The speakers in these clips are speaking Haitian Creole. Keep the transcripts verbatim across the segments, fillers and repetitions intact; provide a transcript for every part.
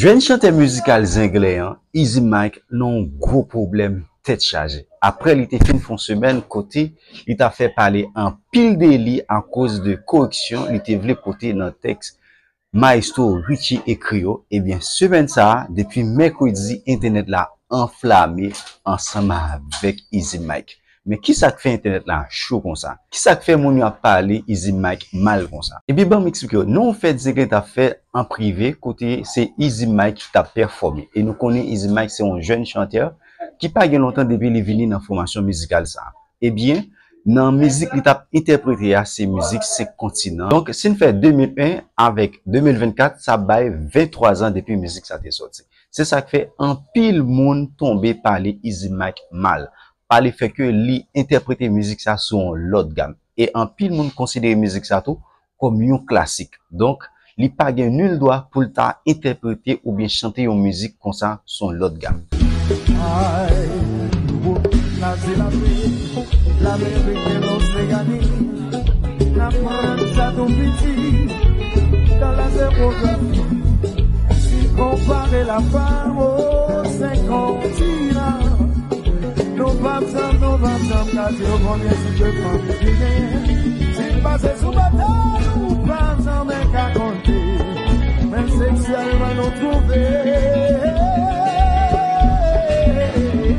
Jèn chantè mizikal Zenglen an, Easy Mike, nan yon gwo pwoblèm tèt chaje. Aprè li te fin fè yon semèn kote li t ap fè pale anpil de li akoz de koreksyon li te vle pote nan tèks Maestro Richie ekri yo, ebyen, semèn sa a, depi mèkredi, entènèt la anflame ansanm avèk Easy Mike. Men kisa k fè entènèt la cho konsa? Kisa k fè moun yo ap pale Easy Mike mal konsa? Ebyen, ban m eksplike w. Nan yon fèt Zenglen t ap fè an prive, kote se Easy Mike ki t ap pèfòme. E nou konnen Easy Mike se yon jèn chantè ki pa gen lontan depi li vini nan fòmasyon mizikal sa a. Ebyen, nan mizik li t ap entèprete a, se mizik senk kontinan. Donk, si n fè de mil en avèk de mil vennkat, sa bay venntwa zan depi mizik sa te sòti. Se sa k fè anpil moun tonbe pale Easy Mike mal, pa lefètke li entèprete mizik sa sou yon lòt gam. E anpil moun konsidere mizik sa tou kòm yon klasik. Donk, li pa gen nil dwa pou l ta entèprete oubyen chante yon mizik konsa sou yon lòt gam. Ay, nouvo, la se la pe, la pe de l'Océanie. N aprann sa tou piti, dans la zérographie. Si konpare la femme au cinquantina, nou p ap janm, nou p ap janm ka di w konbyen ti de fanm ki genyen. Si n pase sou bato, nou p ap janm ka konte. Men seksyèlman nou twouve.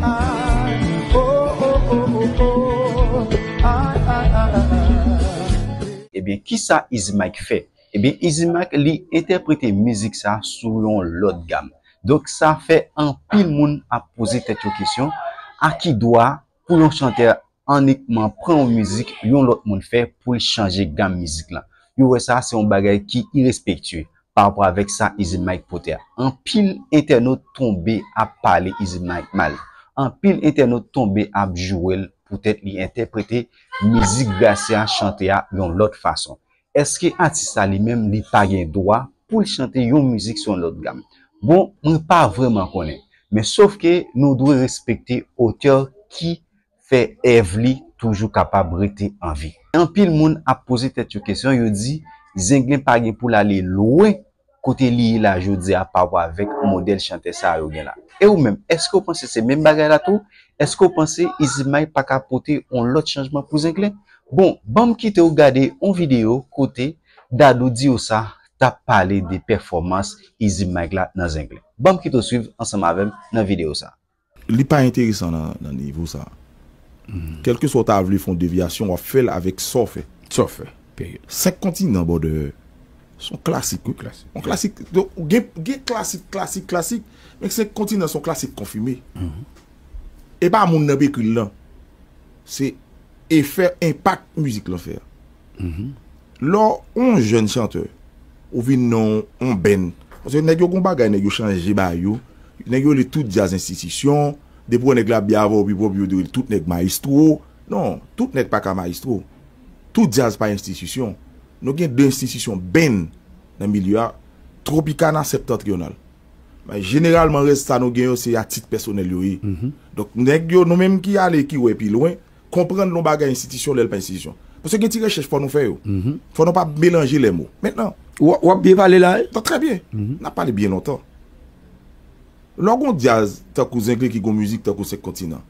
Ay, oh, oh, oh, oh, oh. Ay, ay, ay, ay, ay. Ebyen, kisa Easy Mike fè? Ebyen, Easy Mike, li entèprete mizik sa sou yon lòt gam. Donk, sa fè anpil moun ap poze tèt yo kesyon, a ki dwa pou yon chantè annikman pran yon mizik yon lòt moun fè pou l chanje gam mizik lan? Yo wè sa, se yon bagay ki irespektye pa rapò avèk sa Easy Mike pote a. Anpil entènot tonbe ap pale Easy Mike mal. Anpil entènot tonbe ap joure l poutèt li entèprete mizik Gracia chante a yon lòt fason. Èske atis la li menm li pa gen dwa pou l chante yon mizik sou yon lòt gam? Bon, mwen pa vrèman konnen. Men sòf ke nou dwe respekte otè ki fè èv li toujou kapab rete an vi. Anpil moun ap poze tèt yo kesyon, yo di Zenglen pa gen pou l ale lwen kote li ye la jodi a pa rapò avèk modèl chantè sa yo gen la. E ou menm, èske w panse se menm bagay la tou? Èske w panse Easy Mike pa ka pote yon lòt chanjman pou Zenglen? Bon, ban m kite w gade yon videyo kote Dadou Diosa t ap pale de pèfòmans Easy Mike la nan Zenglen. Ban m kite w swiv ansanm avè m nan videyo sa. Li pa enteresan nan, nan nivo sa. Kèlkeswa w ta vle fè yon devyasyon, w ap fè l avèk sa w fè. Sa w fè. Senk kontinan, brother. Se yon klasik, wi. Klasik. Yon klasik. Donk, gen, gen klasik, klasik, klasik. Men senk kontinan se yon klasik konfime. E pa moun nan p ekri l lan. Se efè, enpak mizik lan fè a. Lè w yon jèn chantè, ou vin nan yon band. Paske nèg yo gon bagay, nèg yo chanje ba yo. Nèg yo rele tout djaz enstitisyon. Depi w wè nèg la byen avè w, pi pwòp, yo rele tout nèg mayestwo. Non, tout nèg pa ka mayestwo. Tout djaz pa enstitisyon. Nou gen de enstitisyon band nan milye a, Tropicana, Septentrional. Men jeneralman, rès sa nou gen yo, se a tit pèsonèl yo ye. Donk, nèg yo, nou menm ki ale, ki wè pi lwen, konprann lè yon bagay enstitisyon lè l pa enstitisyon. Paske gen ti rechèch fò nou fè yo. Fò nou pa melanje lè mo. Mentnan, w, w ap byen pale la, wi. Trè byen. N ap pale byen lontan. Lè w gon djaz tankou Zenglen ki gon mizik tankou Senk Kontinan.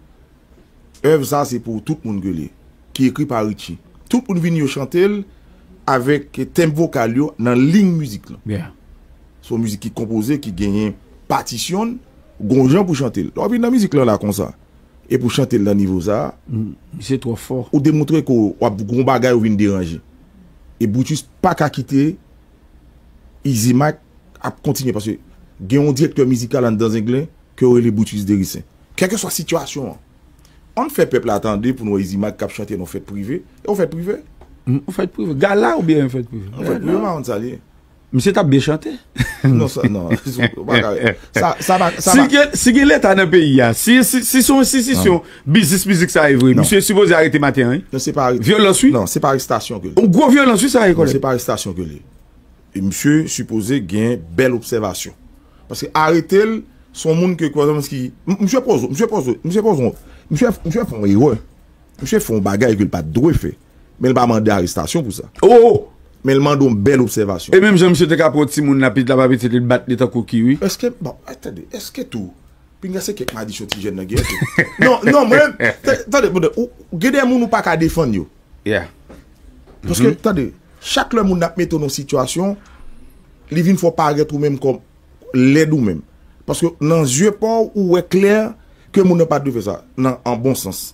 Èv sa se pou tout moun ke li, ki ekri pa Richie. Tout moun vini yo chante l avèk tèm vokal yo nan liy mizik lan. Se yon mizik ki konpoze, ki genyen patisyon l, gon jan pou chante l. Lè w vin nan mizik lan la konsa, e pou chante l nan nivo sa a, misye twò fò. Ou demontre ke w ap gon bagay ou vin deranje. E Brutus pa ka kite Easy Mike ap kontinye, paske gen yon direktè mizikal anndan Zenglen ke yo rele Brutus Dericen. Kèlkeswa sitiyasyon an, ann fè pèp la tande pou n wè Easy Mike k ap chante nan yon fèt prive. E yon fèt prive? Yon fèt prive. Gala oubyen yon fèt prive? Yon fèt prive, m pa konn sa l ye. Misye t ap byen chante. Non, sa, non. Sa, sa, sa, si gen, si gen leta nan peyi a, si, si, si se yon enstitisyon biznis mizik sa ye vre, misye sipoze arete maten an, wi. Non, se pa arete. Vyolans, wi. Non, se pa arestasyon ke l. Yon gwo vyolans, wi, sa ye, kòlèg. Non, se pa arestasyon ke l ye. E misye sipoze gen bèl obsèvasyon. Paske arete l, se yon moun ke, pa egzanp, ki, m, misye poze, misye poze, misye poze, misye, misye fè yon erè. Misye fè yon bagay ke l pa t dwe fè. Men l pa mande arestasyon pou sa. Oh! Men l mande yon bèl obsèvasyon. E menm jan misye te ka pran yon timoun la, pitit la pa pitit li, l bat li tankou kiwi. Èske, bon, tande, èske tou, pinga se kèk madichon ti jèn nan gen tou. Non, non, mwen, ta- tande, tande, ou, ou gen de moun ou pa ka defann yo. Yeah. Paske, tande, chak lè moun ap mete w nan sitiyasyon, li vin fè w parèt ou menm kòm lèd ou menm. Paske nan zye pa w, ou wè klè ke moun nan pa t dwe fè sa, nan an bon sans.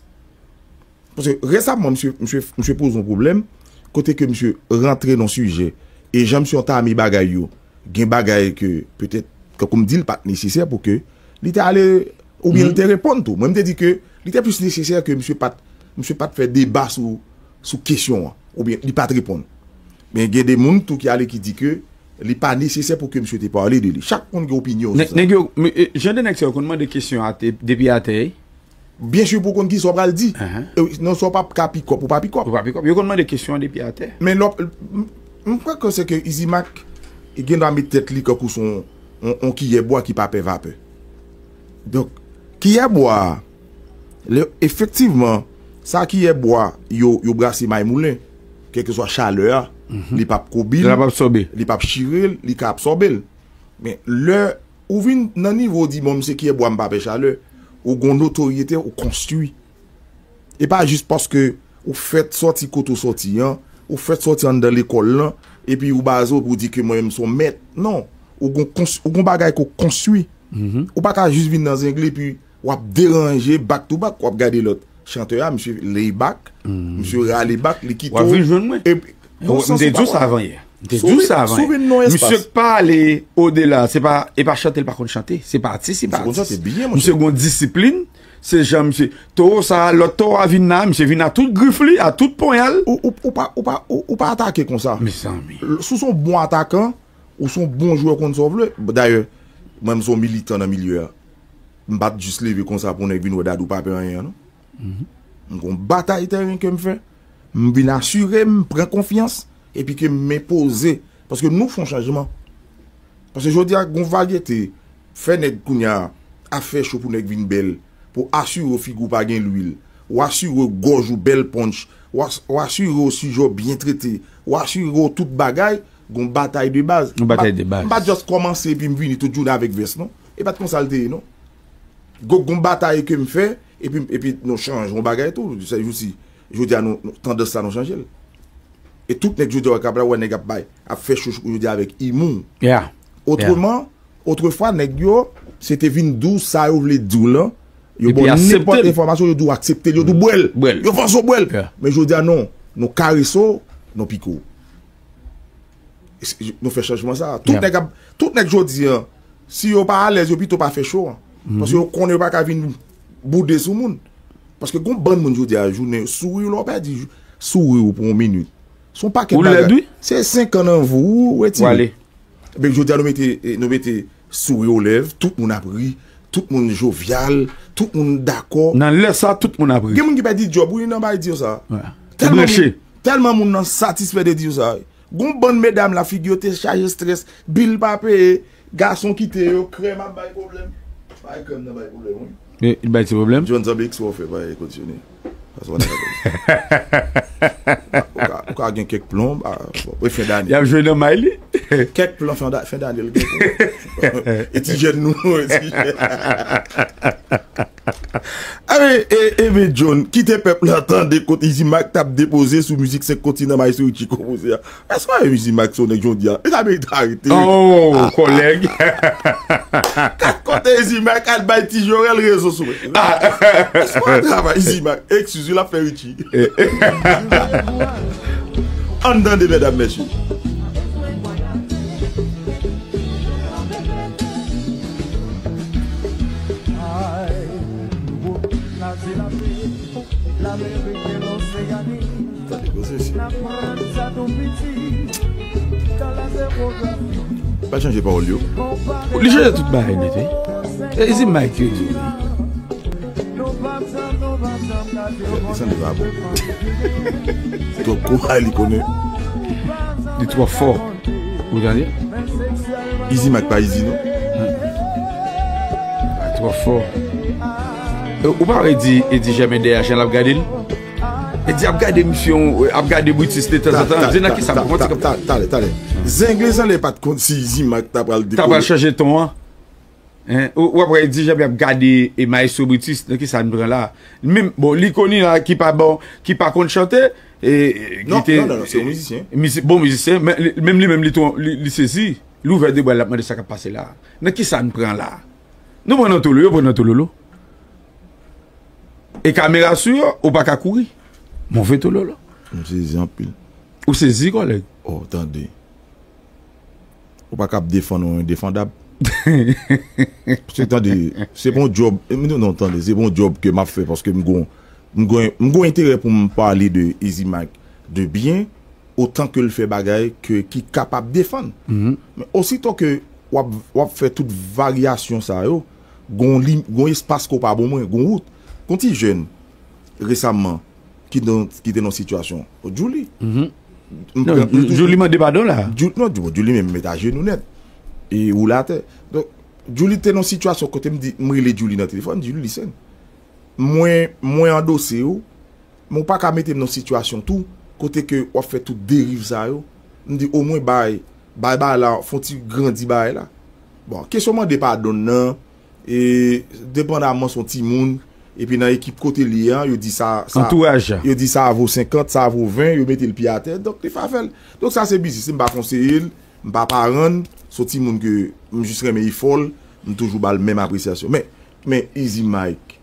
Paske resaman, misye, misye, misye poze yon pwoblèm, kote ke misye rantre nan sijè, e jan misye antame bagay yo, gen bagay ke, petèt, tankou m di l, pa t nesesè pou ke li te ale, oubyen li te reponn tou. Mwen, m te di ke li te plis nesesè ke misye pa t, misye pa t fè deba sou, sou kesyon an, oubyen li pa t reponn. Men gen de moun tou ki ale ki di ke li pa nesesè pou ke misye te pale de li. Chak moun gen opinyon sou sa. Nèg yo, men, e, jan de nèg sa yo konn mande kesyon atè, depi atè, Byen si pou w konn kisa w pral di. E, non, sa w pa ka pikòp, ou pa pikòp. Ou pa pikòp. Yo konn mande kesyon an depi atè. Men lè w, m, m kwè ke se ke Izimak, li gen dwa met tèt li kankou se yon, yon, yon kiyè bwa ki pa pè vapè. Donk, kiyè bwa a, lè, efektivman, sa kiyè bwa yo, yo brase may moulen, kèlkeswa chalè a, li p ap koube l, li p ap chire l, li ka absòbe l. Men lè ou vin nan nivo w di, bon, m se kiyè bwa, m pa pè chalè, ou gon notorite, ou konstwi. E pa jis paske ou fèt sòti kote w sòti an, ou fèt sòti anndan lekòl lan, epi ou baze w pou w di ke mwen menm se yon mèt. Non, ou gon kons-, ou gon bagay ke w konstwi. Ou pa ka jis vin nan zengle epi w ap deranje back to back, w ap gade lòt chantè a, misye lay back, misye rale back, li kite w. W ap vin jwenn mwen. Epi, m te di w sa avan yè. M te di w sa avan yè. Misye k pa ale odela, se pa, e pa chante l pa konn chante, se pa atis, se pa atis. Misye gon disiplin, se jan misye, towo sa, lòt towo a vin la, misye vin a tout grif li, a tout ponya l. Ou, ou, ou pa, ou pa, ou, ou pa atake konsa. Mezanmi. Si w se yon bon atakan, ou se yon bon jwè, konn sa w vle. Dayè, mwen, m se yon militan nan milye a. M pa t jis leve konsa pou nèg vin wè Dadou pa pè anyen an, non. M gon batay tèren ke m fè. M vin asire m, pran konfyans, epi ke m enpoze. Paske nou fè yon chanjman. Paske jodi a, gon varyete, fè nèg kounye a ap fè cho pou nèg vin bèl, pou asire w figi w pa gen lwil, ou asire w gòj ou bèl punch, ou as-, ou asire w sijè w byen trete, ou asire w tout bagay, gon batay de baz. Yon batay de baz. M pa, m pa just kòmanse epi m vini tout jounen avèk vès, non. E pa t konsa l te ye, non. Gon, gon batay ke m fè, epi, epi nou chanje yon bagay tou. Se jousi, jodi a, nou, nou, tandans sa, nou chanje l. E tout nèg jodi a, w ap wè nèg ap bay, ap fè cho, cho jodi a avèk imou. Yeah. Otreman, otrefwa, nèg yo, se te vin di w sa yo vle di w lan. Yo ba w nenpòt enfòmasyon, yo di w aksepte l, yo di w bwè l. Bwè l. Yo fòse w bwè l. Yeah. Men jodi a, non. Nou karese w, nou pike w. Nou fè chanjman sa. Tout nèg ap, tout nèg jodi an, si yo pa alèz, yo pito pa fè cho an. Paske yo konnen yo pa ka vin boude sou moun. Paske gon bann moun jodi a, jounen, souri w, lè w pèdi jou-, souri w pou yon minit. Se yon pakèt bagay. Ou lèd, wi. Se senk an nan vi w, ou retire. Ou ale. Ebyen, jodi a, nou mete, nou mete souri o lèv, tout moun ap ri, tout moun jovyal, tout moun dakò. Nan lè sa, tout moun ap ri. Gen moun ki pèdi djòb, wi, nan bay di yo sa. Tèlman moun, tèlman moun nan satisfè de di yo sa. Gon bann medam la, figi yo te chaje estrès, bil pa peye, gason kite yo, krèm ap bay pwoblèm. Bay krèm nan bay pwoblèm, wi. E, li bay ti pwoblèm? John Zambik, sa w fè, bay kondisyone. Sa se yon bagay. Ou ka, ou ka gen kèk plonb, a, bon, e fen dane. Y ap jwe nan may li? Kèk plonb fen da-, fen dane, l gen pou. E ti jèn nou, ti jèn. Amen, e, e, men John, kite pèp la tande kot Izi Mak t ap depoze sou mizik Senk Kontinan, Maestro Richie konpoze a. Èske w wè Izi Mak se yon nèg jodi a? Li ta merite arete, wi. Oh, kòlèg. Kat kote Izi Mak al bay Ti Jorèl rezon sou mwen. Èske w wè travay Izi Mak? Excuse, l ap fè Richie. Ann tande, medam, mesye. Tande koze, si. Pa chanje pawòl yo. Li chanje tout bagay nèt, wi. E Izi Mak yo di. Li sanble pa bon. Twòp kou, li konnen. Li twò fò. Ou tande? Izi Mak pa Izi, non. Li twò fò. E, ou pa wè Edi, Edi Jèmen dèyè a, jan l ap gade l? Di ap gade misye, ap gade Britis de tanzantan, di nan ki sa m pran ti kòb. Talè, talè. Zenglezanlè pa t konn si Izi Mike ta pral dekole. Ta pral chanje ton an. Hein, ou, ou ap wè di Jean ap gade e Maestro Britis, nan ki sa n pran la. Menm, bon, li koni la, ki pa bon, ki pa konn chante, e, e, ki Non, te, non, non, non, se yon mizisyen. Mizi-, bon mizisyen, men li, menm li menm li, tou, li, li sezi, li ouvè de bra l, l ap mande sa k ap pase la. Nan ki sa n pran la? Nou pran nan tolo, yo pran nan tololo. E kamera sou yo, ou pa ka kouri. Move tololo. M sezi anpil. Ou sezi, kòlèg? Oh, tande. Ou pa ka ap defann yon endefandab. Se tande, se pa yon djòb, non, non, tande, se pa yon djòb ke m ap fè paske m gon, m gon, m gon enterè pou m pale de Easy Mike de byen, otan ke l fè bagay ke, ki kapab defann. Men osito ke w ap, w ap fè tout varyasyon sa yo, gon li, gon espas ke w pa ban mwen, gon wout. Gon ti jèn, resaman, ki nan, ki te nan sitiyasyon. Julie. M Non, pran, m toujou Julie mande padon la. Ju-, non, Ju-, Julie menm met ajenou nèt. E woule atè. Donk, Julie te nan sitiyasyon kote m di, m rele Julie nan telefòn, Julie, listen. Mwen, mwen andose w, men w pa ka mete m nan sitiyasyon tou, kote ke w ap fè tout deriv sa yo. M di, omwen bay, bay bagay la, fè yon ti grandi bagay la. Bon, kesyon mande padon nan, e, depandaman se yon timoun, epi nan ekip kote l ye a, yo di sa, sa, Antouraj. Yo di sa vo senkant, sa vo ven, yo mete l pye atè, donk li pa fè l. Donk sa se biznis, m pa konseye l, m pa paran l, se yon timoun ke m jis renmen efò l, m toujou ba l menm apresyasyon. Men, men Easy Mike,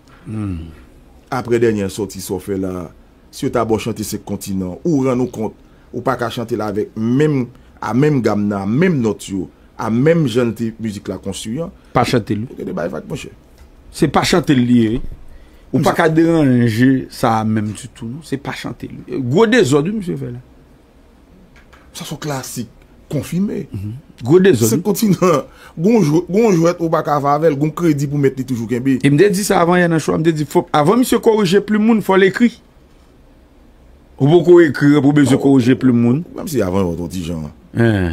apre dènyè sòti sa w fè la, si yo ta ba w chante senk kontinan, ou rann ou kont, ou pa ka chante l avèk menm, a menm gam nan, a menm nòt yo, a menm jan l te mizik la konstwi an. Pa chante l. Ou te de bay vag, monchè. Se pa chante l li ye, wi. Ou pa ka deranje sa a menm ditou, non. Se pa chante l. Gwo dezòd, wi, misye fè la. Sa se yon klasik konfime. Gwo dezòd, wi. Senk kontinan, gon jwèt, gon jwèt ou pa ka fè avè l, gon kredi pou mèt li toujou kenbe. E m te di sa avan yè nan show a, m te di, fò, avan misye korije plim moun, fò l ekri. Ou poko ekri pou bezwen korije plim moun. Menm si avan ou t on ti jan,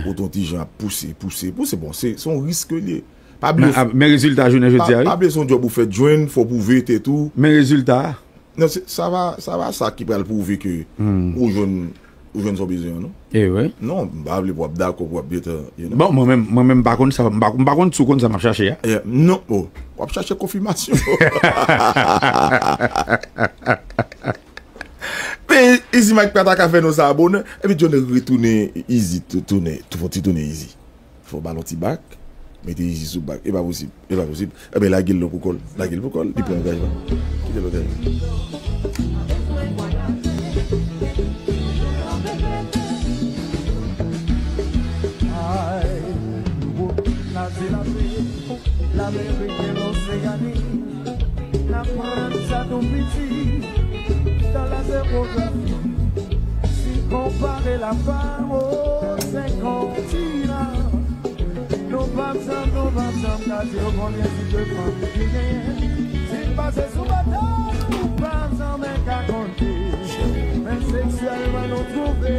ou t on ti jan ap pouse, pouse, pouse, bon, se, se yon risk ke l ye. Pa bliye, men, men rezilta jounen jodi a, wi. Pa bliye se yon djòb ou fèt jwenn, fò w pwouve tèt ou. Men rezilta a. Non, se, sa va, sa va sa ki pral pwouve ke ou jwenn, ou jwenn sa w bezwen an, non? E wi. Non, m pa vle pou w ap dakò, pou w ap gentan, you know. Bon, mwen menm, mwen menm, m pa konn sa, m pa, m pa konn si w konn sa m ap chache a. Yeah, non, oh, w ap chache konfimasyon. Men Easy Mike pa ta ka fè nou sa a bonè. Epi Johnny retounen, Easy tou-, tounen, tou fò ti tounen Easy. Fò w ba l yon ti bak, mete Easy sou bak. E pa posib, e pa posib. Enben, lage l non pou kò l. Lage l pou kò l, li pran angajman. Kite l angajman. Ay, nouvo, naze lape, Lamerik e Loseyanik. N aprann sa tou piti nan la zewografi. Si konpare la pa o senk kontinan, nou p ap janm, nou p ap janm ka di w konbyen tip de fanmi ki genyen. Si n pase sou batay, nou p ap janm ka konte. Men seksyèlman nou twouve.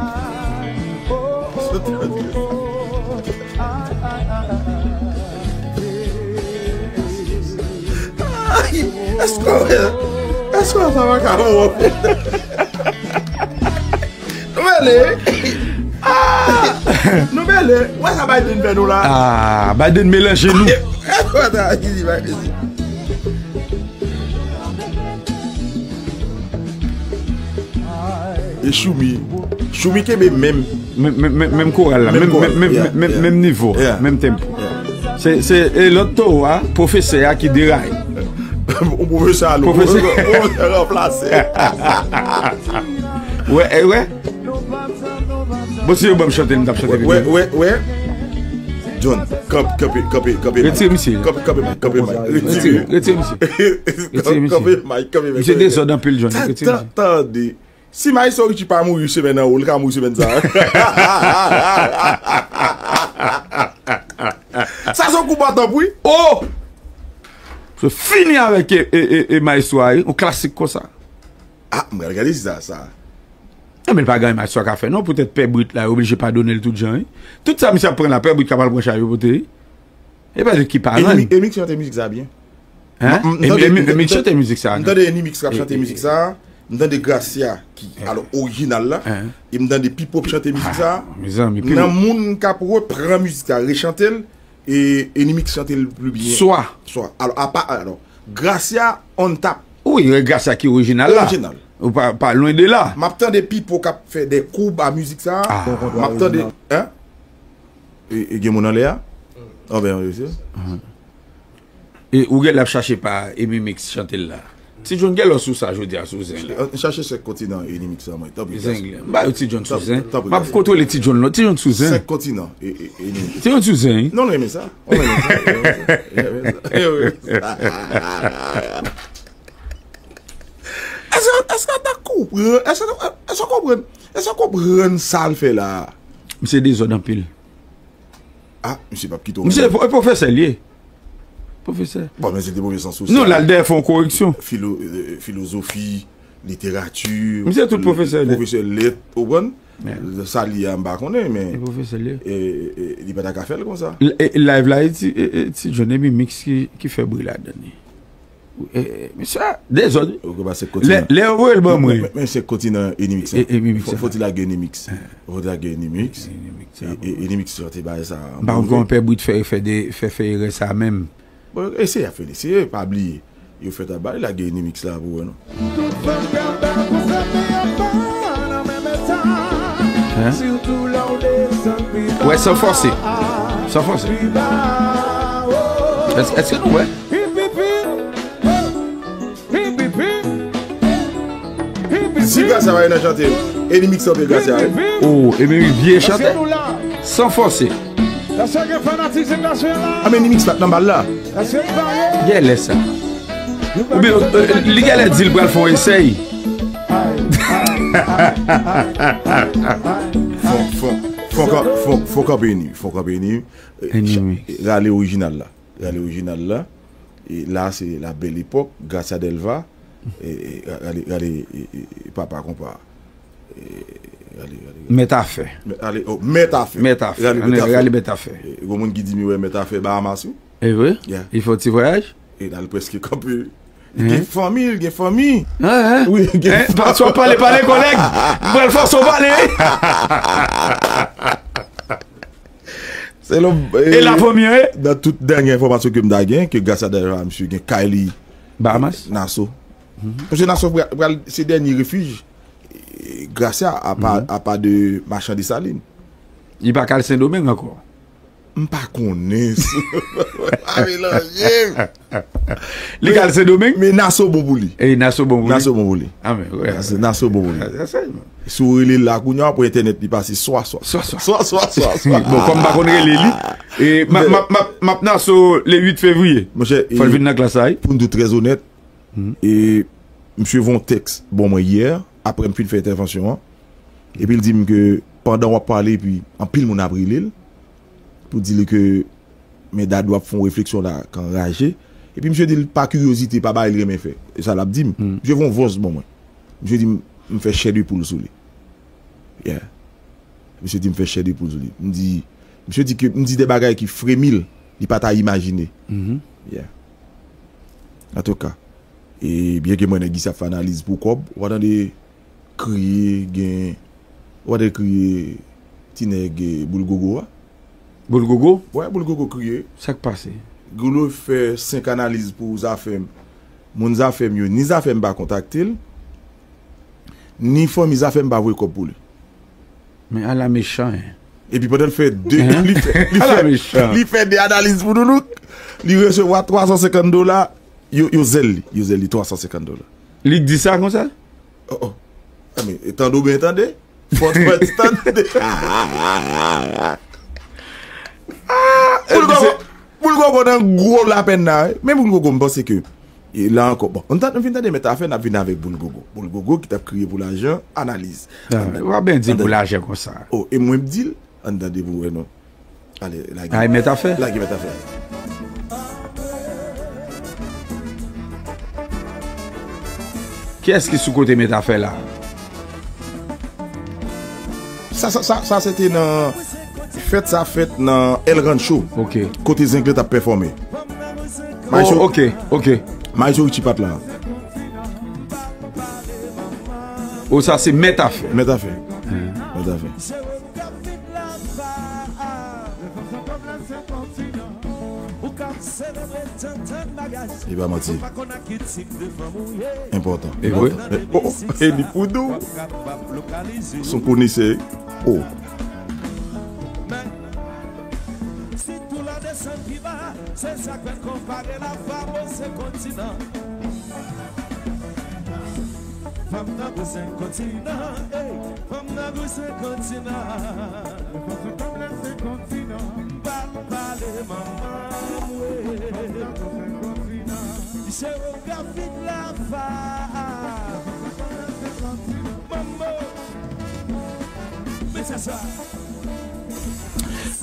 Ay, oh, oh, oh, oh, oh. Ay, ay, ay, ay, ay. Ay, èske, èske sa va ka bon? Nou mele. Ah! Nou mele. Wè sa Biden fè nou la? Ah, Biden melanje nou. Èske sa ki di Biden? E Choumi. Choumi kenbe menm. Menm, menm, menm, menm koral la, menm, menm, menm, menm, menm nivo, menm tenpo. Se, se, e lòt towo a, pwofesè a ki deraye. Yon pwofesè a lou. Pwofesè. Pwofesè ranplase. Wè, e wè. Bon, si yo ban m chante, m t ap chante pi byen. Wè, wè, wè. John, kanp-, kanpe, kanpe, kanpe. Retire misye. Kanpe, kanpe mic, kanpe mic. Retire, retire misye. Retire misye. Kanpe mic, kanpe mic. Misye dezòd anpil, John. Retire misye. Tande. Si Maestro Richie pa mouri semèn an, ou, li ka mouri semèn sa a. Sa se yon kou baton, wi. Oh! Se fini avèk e, e, e, e Maestro a, wi. Yon klasik konsa. Ah, m pral gade si sa, sa. Enben, l pa gen anyen Maestro a ka fè, non. Poutèt Pè Brit la, yo oblije padone l tout jan, wi. Tout sa misye ap pran la, Pè Brit ka pral pran chay yo pote, wi. E pa di ki paran l. Emik, Emik chante mizik sa byen. Hein? M tande Enimix chante mizik sa. M tande Enimix k ap chante mizik sa. M tande Gracia ki alò orijinal la. E m tande Pipo ap chante mizik sa. Mezanmi, Pipo. Nan moun k ap repran mizik sa, rechante l, e Enimix chante l pli byen. Swa. Swa. Alò, apa, alò, Gracia on top. Wi, Gracia ki orijinal la. Orijinal. Ou pa, pa lwen de la. M ap tande Pipo k ap fè de koub a mizik sa. M ap tande, hein? E, e gen moun anlè a? Oh, ben, wi, se. E ou gen l ap chache pa Enimix chante l la. Ti John gen lò sou sa jodi a sou zen la. Chache sèk kontinan Enimix an mwen, tanpri. Zen, m ba yo Ti John sou zen. M ap kontwole Ti John la. Ti John sou zen. Sèk kontinan. Ti John sou zen. Non, non, renmen sa. Renmen sa. Èske, èske w ta konprann? Èske, èske w konprann? Èske w konprann sa l fè la? Misye dezòd anpil. Ah, misye p ap kite w. Misye pwofesè l ye. Pwofesè. Bon, men se te pwofesè sosyal. Non, l al dèyè fè yon koreksyon. Filo, eh, filozofi, literati. Misye tout pwofesè lèt. Pwofesè lèt, ou konprann? Sa li a, m pa konnen, men. E pwofesè l ye. E, e, li pa ta ka fè l konsa. Live la, e ti, e, e, Ti John, e Enimix ki, ki fè bri ladan li. E, e, mesye a dezòd. Lè, lè yo voye l ban mwen. Men, men, men se kontinan Enimix, hein. Fò, fò ti lage Enimix. Fò ti lage Enimix. E, e, Enimix chante bagay sa. M pa konn kòman Pè Brit fè, fè de, fè, fè erè sa menm. Bon, eseye ap fè l, eseye, pa bliye. Yo fèt ap bay, lage Enimix la pou wè, non. Hein? Wè, san fòse. San fòse. Èske, èske nou wè? Si Gracia pa nan chante, Enimix chante Gracia, wi. Oh, Enimix byen chante. San fòse. Ah, men Enimix pa t nan bal la. Gen lè sa. Oubyen, eh, li gen lè di l pral fè yon esèy. Fò, fò, fò, fò, fò kanpe Enimix, fò kanpe Enimix. Rale orijinal la. Rale orijinal la. E la, se la belle époque, Gracia Delva. E, e, rale, rale, e, e, papa konpa. E, rale, rale, rale. Mèt afè. Mèt, rale, oh, mèt afè. Mèt afè. Rale mèt afè. Rale mèt afè. E, gon moun ki di m yo wè mèt afè Bahamas, wi. E vre? Yeah. Li fè yon ti vwayaj? E la, l prèske kanpe. Li gen fanmi, li gen fanmi. Wi, li gen fanmi. Pase w pale, pale, kòlèg. M pral fòse w pale. Selon, e, e lafanmi an, e? Nan tout dènye enfòmasyon ke m ta gen, ke Gracia Delva, misye gen kay li Bahamas? Nassau. Paske Nassau pral, pral se dènye refij, e, Gracia, apa, apa de Machan Desalin. Li pa ka al Sendomeng ankò? M pa konnen. Pa melanje. Li ka al Sendomeng? Men Nassau bon pou li. E Nassau bon pou li? Nassau bon pou li. Ah, men, wè. Nassau, Nassau bon pou li. Si w rele l la kounye a, pou entènèt li pase swa, swa. Swa, swa. Swa, swa, swa, swa. Bon, kòm m pa konn rele li, e, m ap, m ap, m ap, m ap Nassau le uit fevriye. Monchè, fò l vin nan klas la, wi. Pou n tou trè onèt, e, misye voye yon tèks ban mwen yè, apre m fin fè entèvansyon an. Epi l di m ke pandan w ap pale, epi anpil moun ap rele l, pou di li ke men Dadou ap fè yon refleksyon la k anraje. Epi misye di l pa kiryozite, pa bagay li renmen fè. E sa l ap di m. Misye fè yon vòs ban mwen. Misye di m, m fè chè de poul sou li. Yeah. Misye di m fè chè de poul sou li. M di, misye di ke, m di de bagay ki fremi l, li pa ta imajine. Yeah. Antouka, e byen ke mwen nèg isi ap fè analiz pou kòb, w a tande kriye, gen, w a tande kriye ti nèg, e, Boul Gogo a. Boul Gogo? Wè, Boul Gogo kriye. Sa k pase? Goulo fè senk analiz pou Zafèm. Moun Zafèm yo, ni Zafèm pa kontakte l, ni fanmi Zafèm pa voye kòb pou li. Men ala mechan, en. Epi pandan l fè de, li fè, li fè, li fè de analiz pou Doudouk, li resevwa twa san senkant dola, yo, yo zèl li, yo zèl li twa san senkant dola. Li di sa konsa? Oh, oh. Ah, men, e tande w byen tande. Fò, fò ti tande. Boul Gogo, Boul Gogo nan gwo lapèn la, wi. Men Boul Gogo, m panse ke, e la ankò, bon, ann tan, ann fin tande Mèt Afè, n ap vin avèk Boul Gogo. Boul Gogo ki t ap kriye pou lajan, analiz. Ah, w ap byen di pou lajan konsa. Oh, e mwen m di l, ann tande pou wè non. Ale, lage. Ay, Mèt Afè. Lage Mèt Afè. Kiyès ki sou kote Mèt Afè la? Sa, sa, sa, sa se te nan fèt, sa fèt nan El Rancho. Ok. Kote Zenglen t ap pèfòme. Oh, ok, ok. Maestro Richie pa t la. Oh, sa se Mèt Afè. Mèt Afè. Mèt Afè. E pa manti. Enpòtan. E vre. Oh, oh, e li pou dou. Son konesè. Oh.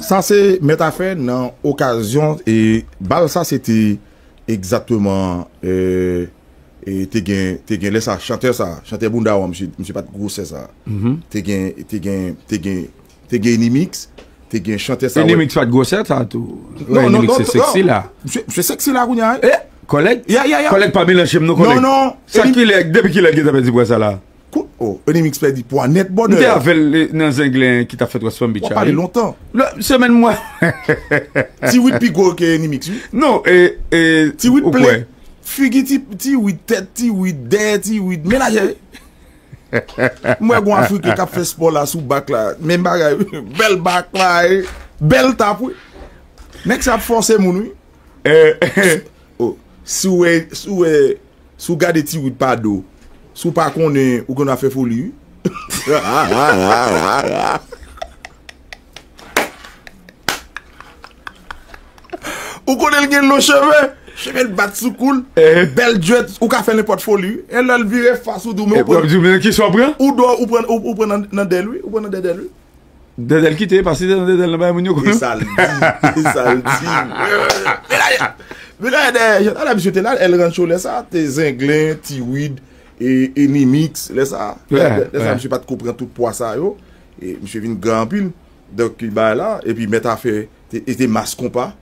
Sa se Mèt Afè nan okazyon e bal sa se te egzakteman, e, e te gen, te gen lè sa, chantè sa, chantè bounda won, misye, misye pa t gwosè sa. Te gen, te gen, te gen, te gen Enimix, te gen chantè sa. Enimix pa t gwosè sa tou. Non, non, Enimix se seksi la. Misye, misye seksi la kounye a. Eh, kòlèg? Ya, ya, ya. Kòlèg pa melanje m non, kòlèg. Non, non. Sa kilè, depi kilè l gentan pèdi pwa sa la? Kou-, oh, Enimix pèdi pwa nèt, bòdè. M te avè l, eh, nan Zenglen ki t ap fè West Palm Beach. W ap pale lontan. Semèn mwa. Tiwid pi gwo ke Enimix, wi. Non, e, e, Tiwid plen. Figi ti, Tiwid, tèt Tiwid, dèyè Tiwid, menaje. M wè gon Afriken k ap fè spò la sou bak la. Menm bagay, bèl bak la, e, bèl tap, wi. Nèg sa ap fòse moun, wi. Eh, oh, si w wè, si w wè, si w gade Tiwid pa do, si w pa konnen, ou konn ap fè foli, wi. Ou konnen l gen lo cheve, cheve l bat sou kou l, bèl djwèt, ou ka fè nenpòt foli, wi. E lè l vire fas ou di w, men ou pran. Epi w ap di w, men kisa w pran? Ou dò, ou pran, ou, ou pran nan, nan dèl, wi, ou pran nan dèdèl, wi. Dèdèl kite, pase nan dèdèl nan bay moun yo konn. E sa l di, e sa l di. Men la, men la, dèyè, ala misye te la, El Rancho lè sa, te Zenglen, Tiwid, e, e Enimix, lè sa. Lè, lè sa, misye pa t ko pran tout pwa sa yo. E misye vin gran anpil. Donk, bagay la, epi Mèt Afè, te, e te Mas Konpa.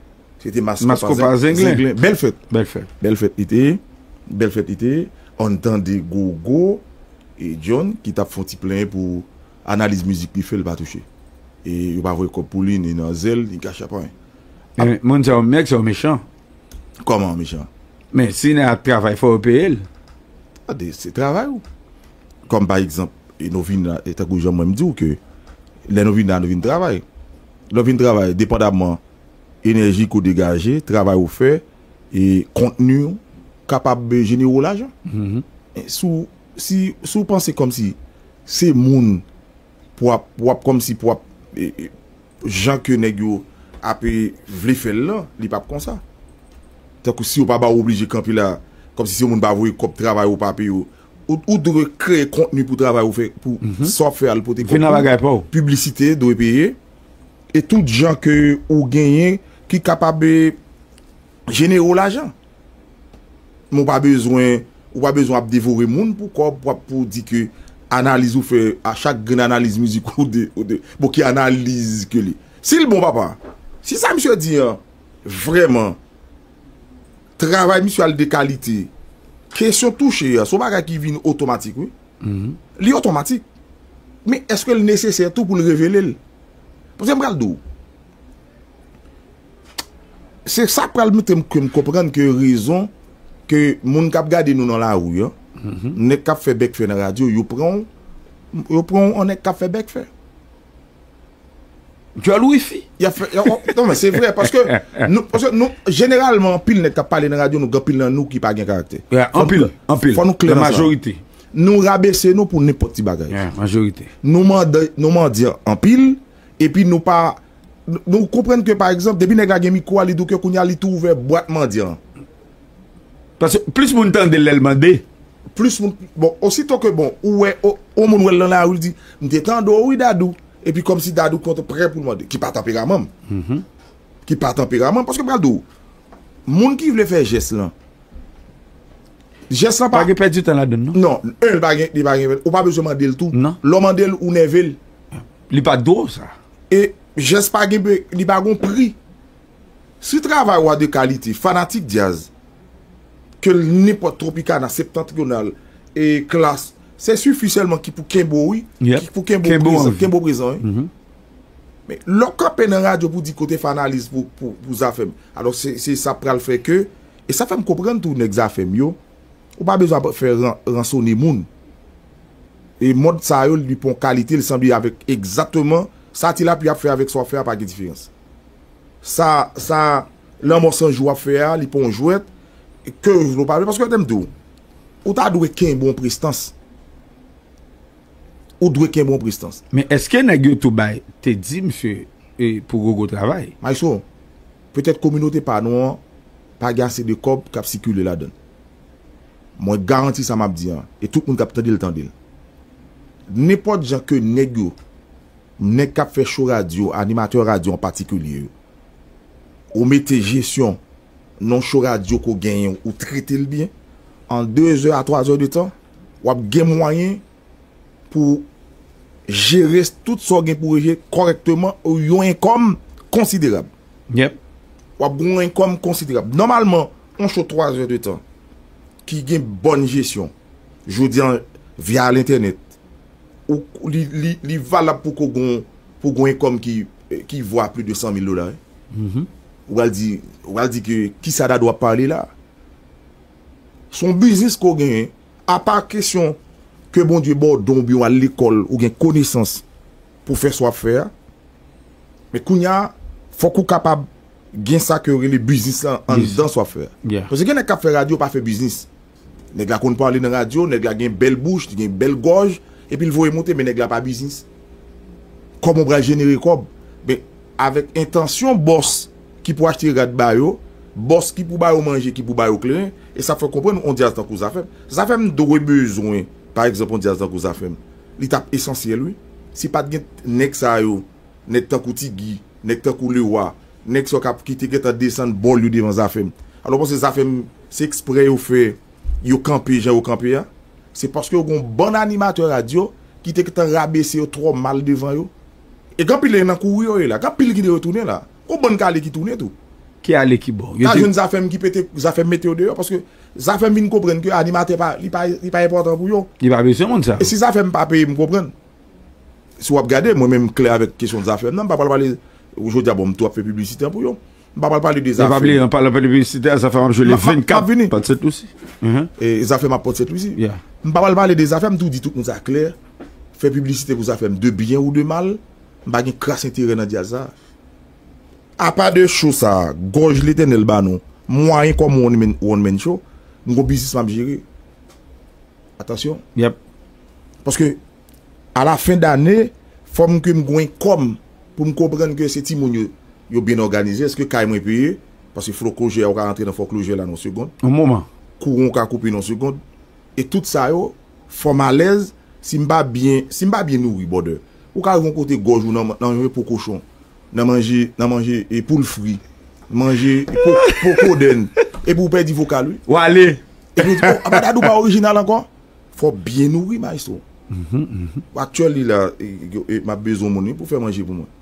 Se te Mas Konpa Zenglen. Bèl fèt. Bèl fèt. Bèl fèt li te ye. Bèl fèt li te ye. Ann tande Gogo e John ki t ap fè yon ti plenyen pou analiz mizik li fè l pa touche. E yo pa voye kòb pou li, ni nan zèl, ni kachap anyen. Men moun sa yo, nèg sa yo mechan. Kòman mechan? Men si nèg ap travay, fò yo peye l. Tande, se travay ou. Kòm pa egzanp, e nou vin la, e tankou jan mwen m di w ke lè nou vin la, nou vin travay. Lè w vin travay, depandamman enèji ke w degaje, travay ou fè, e kontni w kapab, e, jenere w lajan. E si w, si, si w panse kòmsi se moun pou w ap, pou w ap kòmsi pou w ap, e, e, jan ke nèg yo ap, e, vle fè l lan, li p ap konsa. Tankou si yo pa ba w oblije kanpe la, kòmsi se moun pa voye kòb travay ou pa peye w, ou, ou dwe kreye kontni pou travay ou fè, pou sa w ap fè a l pote kòb pou ou. Piblisite dwe peye. E tout jan ke ou genyen ki kapab, e, jenere w lajan. Men w pa bezwen, ou pa bezwen ap devore moun pou kòb, pou, pou di ke analiz ou fè, a chak grenn analiz mizik ou de, ou de, bon, ki analiz ke li. Si l bon, papa, si sa misye di an, vrèman, travay misye al de kalite, kesyon touche a, se yon bagay ki vin otomatik, wi. Li otomatik. Men èske l nesesè tou pou l revele l? Paske m pral di w, se sa k pral mete m, ke m konprann ke rezon ke moun k ap gade nou nan lari an, nèg k ap fè bèk fè nan radyo, yo pran w, yo pran w an nèg k ap fè bèk fè. Djòl wifi. Y ap fè, y ap, non, men se vre, paske nou, paske nou, jeneralman, anpil nèg k ap pale nan radyo, nou gen anpil nan nou ki pa gen karaktè. Anpil, anpil. Fò nou klè nan sa. Majorite. Nou rabese nou pou nenpòt ti bagay. Majorite. Nou mande, nou mandyan anpil, epi nou pa, nou, nou konprann ke, pa egzanp, depi nèg la gen mikwo a, li di w ke kounye a li tou ouvè bwat mandyan an. Paske plis moun tande l lè l mande. Plis moun, bon, osito ke, bon, ou wè, o, yon moun wè l nan lari, l di, "M te tande w, wi, Dadou." Epi kòmsi Dadou kontan prè pou l mande, ki pa tanperaman m. Ki pa tanperaman m, paske m pral di w, moun ki vle fè jès lan, jès lan pa. Pa gen pèdi tan ladann, non? Non, en, li pa gen, li pa gen, ou pa bezwen mande l tou. Non. Lè w mande l, ou nève l. Li pa dwe w sa. E jès pa gen, li pa gon pri. Si travay ou a de kalite, fanatik djaz, ke l nenpòt Tropicana, Septentrional, e Klass, se sifi sèlman ki pou kenbe w, wi. Yep. Ki pou kenbe w prezan, kenbe w prezan, wi. Men lè w kanpe nan radyo pou di kote fanalis pou, pou, pou Zafèm. Alò, se, se sa pral fè ke, e sa fè m konprann tou nèg Zafèm yo, ou pa bezwen ap fè ran, ransone moun. E mòd sa yo, li pa yon kalite, li sanble avèk egzakteman sa Ti Lapli ap fè avèk sa w ap fè a, pa gen diferans. Sa, sa Lanmò San Jou ap fè a, li pa yon jwèt, ke w vle w pa vle, paske tande m di w, ou ta dwe kenbe yon prestans. Ou dwe kenbe yon prestans. Men èske nèg yo tou bay, te di misye, e, pou Gogo travay? Maestro, petèt kominote pa nou an pa gen ase de kòb k ap sikile ladan l. Mwen garanti sa m ap di an, e tout moun k ap tande l, tande l. Nenpòt jan ke nèg yo, nèg k ap fè cho radyo, animatè radyo an patikilye yo, ou mete jesyon nan cho radyo ke w genyen, ou trete l byen, an de zè a twa zè de tan, w ap gen mwayen pou jere tout sa w gen pou w jere kòrèkteman, yon enkòm konsiderab. Yep. W ap gen yon enkòm konsiderab. Nòmalman, yon cho twa zè de tan ki gen bòn jesyon, jodi an, via lentènèt, ou, li, li, li valab pou ko gon, pou gon enkòm ki, ki vo a plis de san mil dola, wi. Ou pral di, ou pral di ke kisa Dadou ap pale la? Se yon biznis ke w genyen. Apa kesyon ke Bondye ba w don oubyen w al lekòl, ou gen konesans pou fè sa w ap fè a. Men kounye a, fòk ou kapab gen sa ke yo rele biznis lan anndan sa w ap fè a. Paske gen nèg k ap fè radyo, pa fè biznis. Nèg la konn pale nan radyo, nèg la gen bèl bouch, li gen bèl gòj, epi l voye monte, men nèg la pa biznis. Kòman w pral jenere kòb? Men, avèk entansyon bòs ki pou achte rad ba yo, bòs ki pou ba yo manje, ki pou ba yo kleren, e sa fè konprann yon djaz tankou Zafèm. Zafèm dwe bezwen, pa egzanp, yon djaz tankou Zafèm. Li t ap esansyèl, wi. Si pa t gen nèg sa yo, nèg tankou Ti Guy, nèg tankou Lewa, nèg sa yo k ap, ki te gentan desann bòl yo devan Zafèm. Alò, w panse Zafèm, se eksprè yo fè, yo kanpe jan yo kanpe a? Se paske yo gen yon bann animatè radyo ki te gentan rabese yo twò mal devan yo. E gen anpil nan kouri yo ye la. Gen anpil ki te retounen la. Gon bann k ale ki tounen tou. Ki ale ki bò? Yo ka te jwenn Zafèm ki pete, Zafèm mete yo deyò, paske Zafèm vin konprann ke animatè pa, li pa, li pa enpòtan pou yo. Li pa bezwen moun sa. E si Zafèm pa peye, m konprann. Si w ap gade, mwen menm m klè avèk kesyon Zafèm nan, m pa pral pale, jodi a, bon, m tou ap fè piblisite pou yo. M pa pral pale de Zafèm. E pa bliye, an palan de piblisite, Zafèm ap jwe le vennkat, Port Saint Lucie. E Zafèm ap Port Saint Lucie. M pa pral pale de Zafèm, m tou di tout moun sa klè. Fè piblisite pou Zafèm, de byen ou de mal, m pa gen kras enterè nan djaz sa. Apa de cho sa, gòj Letènèl ba nou, mwayen kòm one man, one man show, m gon biznis m ap jere. Atansyon. Yep. Paske, a la fen dane, fò m ke m gen kòm pou m konprann ke se timoun yo, yo byen òganize, èske kay mwen peye, paske foklojè a, ou ka rantre nan foklojè la nan yon segond. Yon moman. Kouran ou ka koupe nan yon segond. E tout sa yo, fò m alèz, si m pa byen, si m pa byen nouri, brother. Ou ka rive yon kote gòj ou nan, nan manje po kochon, nan manje, nan manje e poul fri, manje po, po kodenn, epi ou pèdi vokal, wi. W ale. Epi ou di, oh, apa Dadou pa orijinal ankò? Fò w byen nouri, maestro. Actually la, e, e, e, m ap bezwen moun, wi, pou fè manje pou mwen.